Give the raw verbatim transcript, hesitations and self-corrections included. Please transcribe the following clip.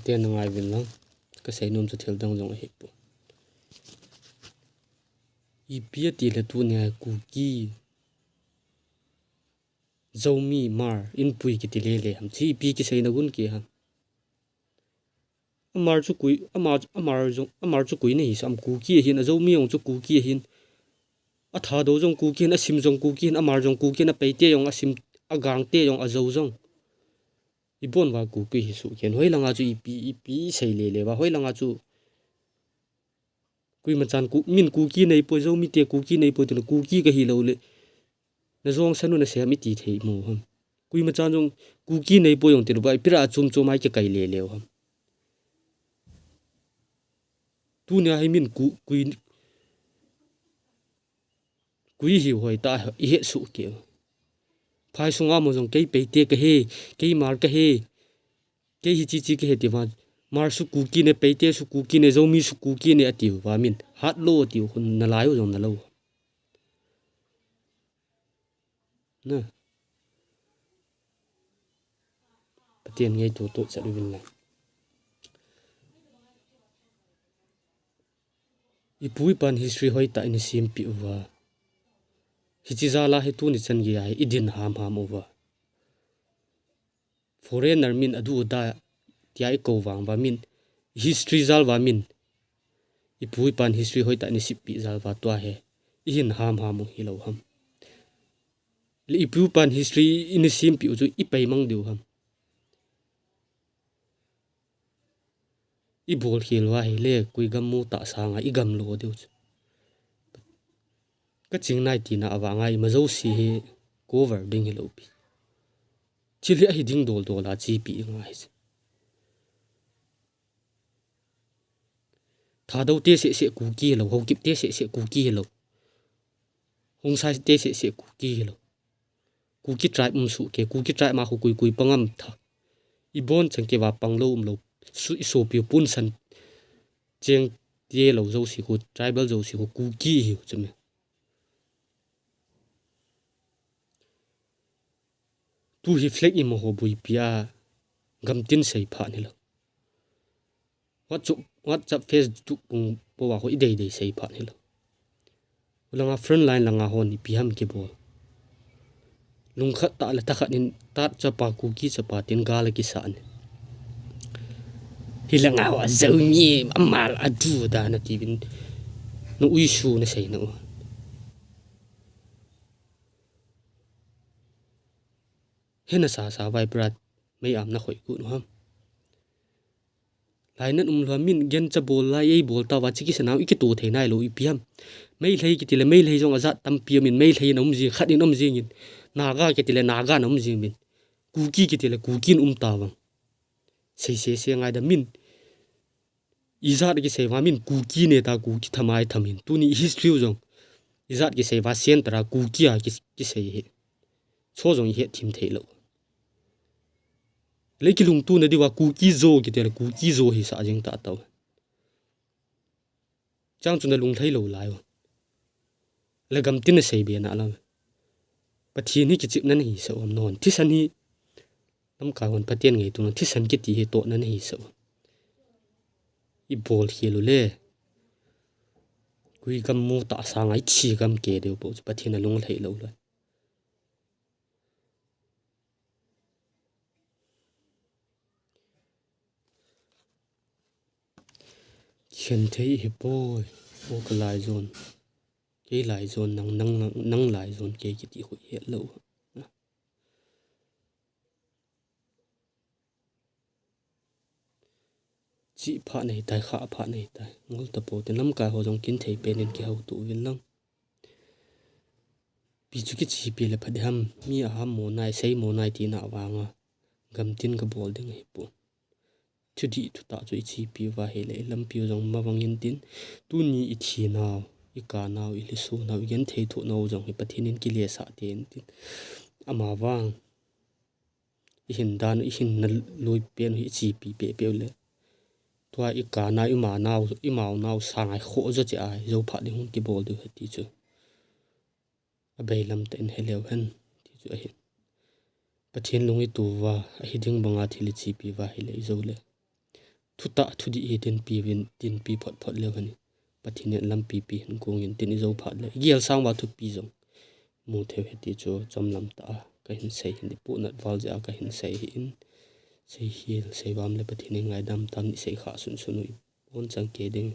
Pathen na ngai uvin lang. Ka seinom chu thil dang jong ahi poi. Ipi ati le tunia Kuki, Zomi, Hmar, Inpui kiti lele ham. Hiche ipi kiseina gun kei ham. Amar chu koi, Amar, Amar jong, Amar chu koi nahi sam, Kuki ahin, a Zomi jong chu Kuki ahin. A Thadou jong Kuki ahin, a Sim jong Kuki ahin, Amar jong Kuki ahin, a Paite jong, a Sim, a Gangte jong, a Zou jong. Ibon uva Kuki hi suhkhen. Hoilanga chu ipi, ipi sei lele uva. Hoilanga chu koima chan Ku-, min Kuki nei poi, Zomi te Kuki nei poi, tuna Kuki kahi lou le. Na jong sanu na sem iti thei mo ham. Koima chan jong Kuki nei poi jong ti lou uva, ipi ra chom chom a kikai lele u ham. Tunia hi min Ku-, Kui, Kui hiu hoitah a ihet soh kei u. Phai sunga mo jong kei Paite kahi, kei Hmar kahi, kei hiche hiche kahi ti uva. Hmar chu Kuki ne, Paite chu Kuki ne, Zomi chu Kuki ne ati uva min. Hat lou ati u khun nalai u jong nalou. Na. Pathen ngaito toh chat uvin lang. Ipu ipan history hoitah in isempeh uva. Hiche jal a hi tuni chan geiya hi idin hamham uva. Foreigner min adu da tia ikou vang uva min. History jal uva min. Ipu ipan history hoitah in isempeh jal uva tua hi ihin hamham u hilou ham. Le ipu ipan history in isempeh u chu ipai mang diu ham. Ibol khel uva hile, koi gam mu tah sanga igam lo diu chu. Ka ching nai tina avanga ima jouse hi cover ding hilou pi. Thil hi ahi ding dol dol a chepi ngai chu. Thadou te seh seh Kuki hilou, Haokip te seh seh Kuki hilou. Khongsai te seh seh Kuki hilou. Kuki tribe um soh kei, Kuki tribe ma khu koi koi pang am tha. Ibon chang kei uva pang lou um lou. Su-, isopi u Punsan cheng te lou jouse khu, tribal jouse khu Kuki hiu chu me. Tu hi flag ima ho buipi a gamtin sei phat hilou. WhatsApp, WhatsApp, Facebook pung po a ho idei dei sei phat hilou. Ulanga front line langa hon ipi ham kibol. Lungkhat tah le thakhat in tat chapa Kuki chapa tin gal akisa in. Hilanga ho a Zomi, Hmar adu da nati uvin. Na uisu na seina u. Hena sasa vai brat mei am na khoi kut u ham. Lainat um lou a min gencha bol lai ei bol tauva chi kisanau i kito thei nailou ipi ham. Meitei kiti le Meitei jong ajat tampi um in Meitei in um jing, khat in um jing in. Naga kiti le Naga in um jing in. Kuki kiti le Kuki in um tauvang. Sei sei sei ngai da min. Ijat kisei uva min Kuki ne ta Kuki thamai tham in. Tuni history u jong. Ijat kisei uva Central a Kuki a ki, kisei hi. Cho jong ihet thim thei lou. Le kilungtona diuva Kuki Zo kiti le Kuki Zo hisah jing ta tau. Chang chu na lunglhai lou lai u. Le gamtin na sei be na lou. Pathen hi kichepna nahi sa u ham non. Thisan hi lamkai hon Pathen ngaito na thisan kiti hi tohna nahi sa u. Ibol khel u le. Koi gam mu tah sanga ithi gam kei diu po chu Pathen alunglhai lou lai. Khen thei hi poi. O ka lai jon. Kei lai jon nang, nang, nang, nang lai jon kei kiti khu het lou. Chi pha nei tai, kha pha nei tai. Ngol ta po tin lamkai ho jong kin thei pen in kihou tu uvin lang. Pi chu kichepi le pha ding ham, mi aham mo nai, sei mo nai tina vanga. Gamtin ka bol ding ahi pon. Thudih thutah chu i chepi uva ahile, i lampi u jong mavang intin, tuni i thi nau, i ka nau, i lhiso nau, i genthei thoh nau jong hi Pathen in kile sah te intin. Ama vang, i hin dan, i hinna lui pen u hi i chepi peh peh u le. Tua i ka nau, i ma nau, i mao nau, sangai khoh jo che a, jo phat ding hung kibol diu ahi ti chu. A beilam tah in heleu hen, ti chu ahi. Pathen lung i tu uva, ahi ding banga thil i chepi uva ahile i jo le. putah thudih hi dinpi uvin, dinpi phot phot leu hen. Pathen in lampi pi hin kong in tin i jou phat le, igel sang uva thupi jong mu thei u ahi ti chu chomlam tah a kahin sei hin, ipohnat val jeh a kahin sei ahin, sei hel sei vam le Pathen in ngaidam tah in isei khah sun sun u ibonchauva kei ding.